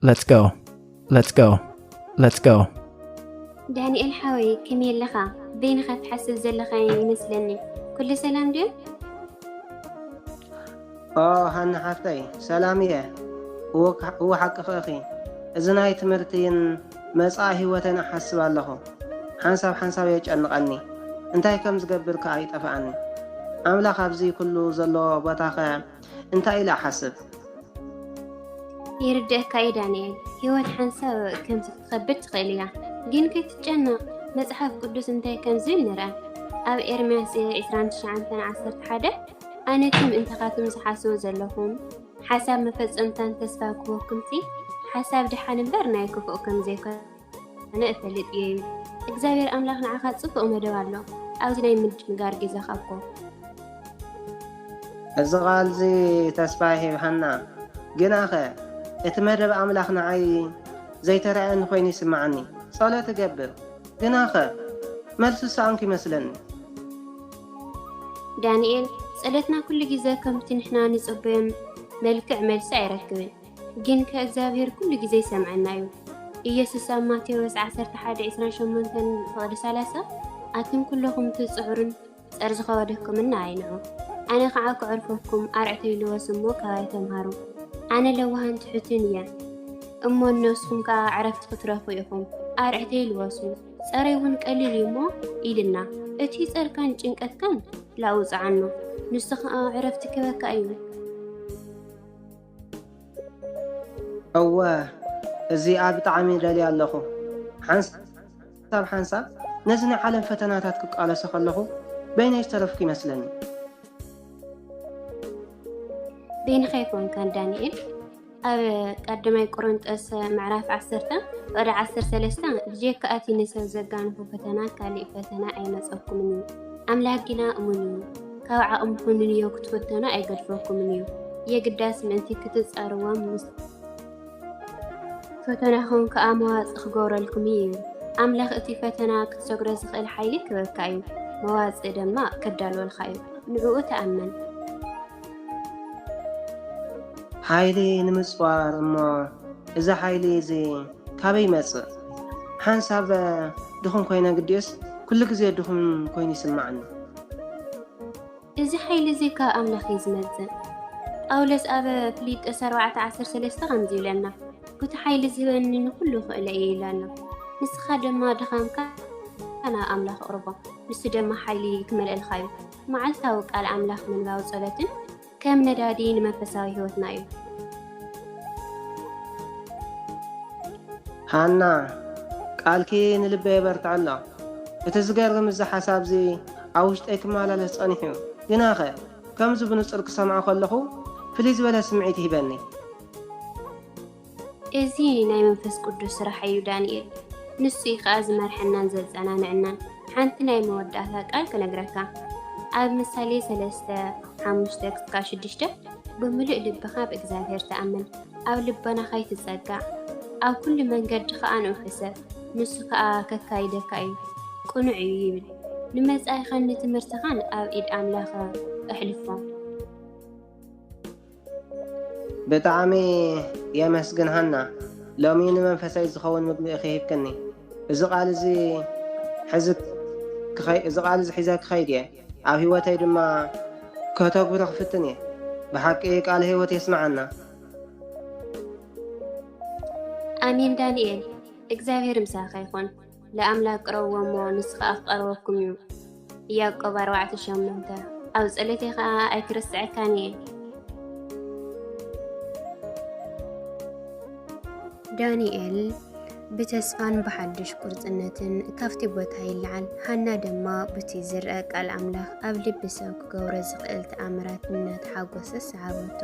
Let's go. Let's go. Let's go. ዳንኤል ሓወይ፣ ከመይ ኣለኻ? በይንኻ ትሓስብ ዘለኻ ይመስለኒ። ኩሉ ሰላም ድዩ? ኦ ሃኒ ሓፍተይ፣ ሰላም እየ። እወ፣ ሓቅኺ ኢኺ። እዚ ናይ ትምህርቲን መጻኢ ህይወተን እሓስብ ኣለኹ። ሓንሳብ ሓንሳብ የጨንቐኒ። እንታይ ከም ዝገብር ከኣ ይጠፍኣኒ። ኣምላኽ ኣብዚ ኩሉ ዘሎ ቦታኸ እንታይ ኢለ እሓስብ? ይርድእካ እዩ ዳንኤል፣ ህይወት ሓንሳብ ከም ክትኸብድ ትኽእል እያ። ግን ከይትጨነቕ፣ መጽሓፍ ቅዱስ እንታይ ከም ዝብል ንርኣ። ኣብ ኤርምያስ ዕስራን ትሽዓተን ዓሰርተ ሓደ፣ ኣነ እቲ ምእንታኻትኩም ዝሓስቦ ዘለኹም ሓሳብ መፈጸምታን ተስፋ ክህበኩምሲ፣ ሓሳብ ደሓን እምበር ናይ ክፉእ ከም ዘይኮነ እፈልጥ እየ ይብል። እግዚኣብሔር ኣምላኽ ንዓኻ ጽቡቕ መደብ ኣሎ። ኣብዚ ናይ ምድንጋር ግዜኻ እኮ። እዚ ቓል እዚ ተስፋ ይህብ ሃና። ግናኸ እቲ መደብ ኣምላኽ ንዓይ ዘይተራእየኒ ኮይኑ ይስምዓኒ። ጸሎት እገብር፣ ግናኸ መልሲ ዝሰኣንኩ ይመስለኒ። ዳንኤል፣ ጸሎትና ኩሉ ግዜ ከምቲ ንሕና ንጽበዮ መልክዕ መልሲ ኣይረክብን። ግን ከ እግዚኣብሔር ኩሉ ግዜ ይሰምዐና እዩ። ኢየሱስ ኣብ ማቴዎስ ዓሰርተ ሓደ ዕስራን ሸሞንተን ፍቕዲ ሰላሳ፣ ኣቱም ኩለኹም ትጽዕሩን ጸር ዝኸበደኩምን ንኣይ ንዑ፣ ኣነ ኸዓ ከዕርፈኩም፣ ኣርዕተይ ልበሱ እሞ ካባይ ተምሃሩ። ኣነ ለዋህን ትሑትን እየ እሞ ንነብስኹም ከኣ ዕረፍቲ ክትረኽቡ ኢኹም። ኣርዕተይ ልበሱ፣ ጸረይ እውን ቀሊል እዩ እሞ ኢልና፣ እቲ ጸርካን ጭንቀትካን ላውጽዓኖ፣ ንሱ ኸኣ ዕረፍቲ ክበካ እዩ። እወ፣ እዚኣ ብጣዕሚ ደልያ ኣለኹ። ሓንሳብ ሓንሳብ ነዚ ናይ ዓለም ፈተናታት ክቃለሶ ከለኹ በይነይ ዝተረፍኩ ይመስለኒ። በይንኻ ኣይኮንካን ዳንኤል። ኣብ ቀዳማይ ቆሮንጦስ ምዕራፍ ዓሰርተ ወደ ዓሰርተ ሰለስተ፣ ብጀካ እቲ ንሰብ ዘጋንፎ ፈተና ካሊእ ፈተና ኣይመጸኩምን እዩ። ኣምላኽ ግና እሙን እዩ። ካብ ዓቕምኹም ንንዮ ክትፈተኑ ኣይገድፈኩምን እዩ። የግዳስ ምእንቲ ክትጻርዎም ምስ ፈተናኹም ከኣ መዋጽእ ክገብረልኩም እዩ። ኣምላኽ እቲ ፈተና ክትሰግሮ ዝኽእል ሓይሊ ክበካ እዩ። መዋጽእ ድማ ከዳልወልካ እዩ። ንዕኡ ተኣመን። ሓይሊ ንምጽዋር እሞ እዚ ሓይሊ እዚ ካበይ ይመጽእ? ሓንሳብ ድኹም ኮይነ ግዲስ ኩሉ ግዜ ድኹም ኮይኑ ይስምዓኒ። እዚ ሓይሊ እዚ ካብ ኣምላኽ እዩ ዝመጽእ። ጳውሎስ ኣብ ፊልጵስ ኣርባዕተ ዓሰርተ ሰለስተ ከምዚ ይብለና፣ "እቲ ሓይሊ ዝህበኒ ንኹሉ ክእለ እየ" ኢሉ ኣሎ። ንስኻ ድማ ድኻምካ ናብ ኣምላኽ ኣቕርቦ፣ ንሱ ድማ ሓይሊ ክመልኣልካ እዩ። መዓልታዊ ቃል ኣምላኽ ምንባብ ጸሎትን ከም ነዳዲ ንመንፈሳዊ ህይወትና እዩ። ሃና፣ ቃልኪ ንልበይ የበርትዐሎ። እቲ ዝገርም እዚ ሓሳብ እዚ ኣብ ውሽጠይ ክመላለስ ጸኒሑ እዩ። ግናኸ ከምዚ ብንጹር ክሰምዖ ከለኹ ፍልይ ዝበለ ስምዒት ይህበኒ። እዚ ናይ መንፈስ ቅዱስ ስራሕ እዩ ዳንኤል። ንሱ እዩ ከኣ ዝመርሐናን ዘጸናንዐናን። ሓንቲ ናይ መወዳእታ ቃል ክነግረካ። ኣብ ምሳሌ ሰለስተ፣ ሓሙሽተ ክሳብ ሽዱሽተ፣ "ብምሉእ ልብኻ ብእግዚኣብሔር ተኣመን፣ ኣብ ልቦናኻ ኣይትጸጋዕ፣ ኣብ ኩሉ መንገድኻ ኣንኡ ሕሰብ፣ ንሱ ከኣ ከካይደካ እዩ፣ ቅኑዕ እዩ" ይብል። ንመጻኢኻን ንትምህርትኻን ኣብ ኢድ ኣምላኽ ኣሕልፎ። ብጣዕሚ የመስግን ሃና፣ ሎሚ ንመንፈሰይ ዝኸውን ምግቢ ኢኺ ሂብክኒ። እዚ ቃል እዚ ሕዚ ክኸይ-፣ እዚ ቃል እዚ ሒዘ ክኸይድ እየ። ኣብ ህይወተይ ድማ ከተግብሮ ክፍትን እየ። ብሓቂ ቃል ህይወት የስምዓና። ኣሜን ዳንኤል፣ እግዚኣብሔር ምሳኻ ይኹን። ለኣምላክ ቅረብዎ እሞ ንሱ ኸኣ ክቐርበኩም እዩ። ያዕቆብ ኣርባዕተ ሸሞንተ። ኣብ ጸሎተይ ኸኣ ኣይክርስዐካን እየ። ዳንኤል ብተስፋን ብሓድሽ ቁርጽነትን ካብቲ ቦታ ይለዓል። ሃና ድማ በቲ ዝርኣ ቃል ኣምላኽ ኣብ ልቢ ሰብ ክገብሮ ዝኽእል ተኣምራት እናተሓጎሰት ሰዓበቶ።